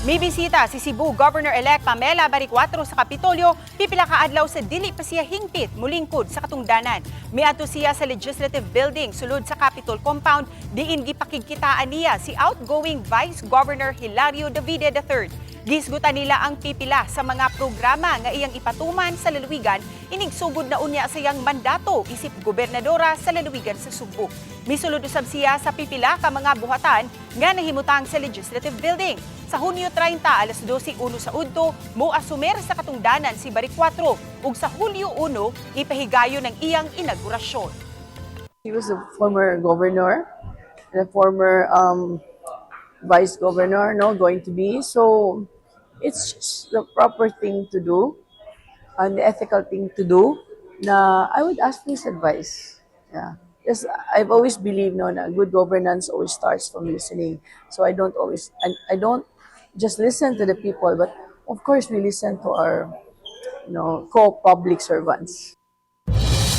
Mibisita si Cebu Governor-elect Pamela Baricuatro sa Kapitolyo, pipila ka adlaw sa dili pa siya hingpit mulingkod sa katungdanan. Miadto siya sa Legislative Building sulod sa Capitol Compound, diin gipakigkitaan niya si outgoing Vice Governor Hilario Davide III. Gihisgutan nila ang pipila sa mga programa nga iyang ipatuman sa lalawigan inigsugod na unya sa iyang mandato isip gobernadora sa lalawigan sa Sugbo. Misulod usab siya sa pipila ka mga buhatan nga nahimutang sa Legislative Building. Sa Hunyo 30, alas 12:01 sa udto, moasumer sa katungdanan si Baricuatro ug sa Hulyo 1, ipahigayon ang iyang inaugurasyon. He was a former governor and a former vice governor, no, going to be. So it's just the proper thing to do and the ethical thing to do na I would ask for his advice. Yeah. Because I've always believed, no, na good governance always starts from listening. So I don't just listen to the people, but of course we listen to our co-public servants.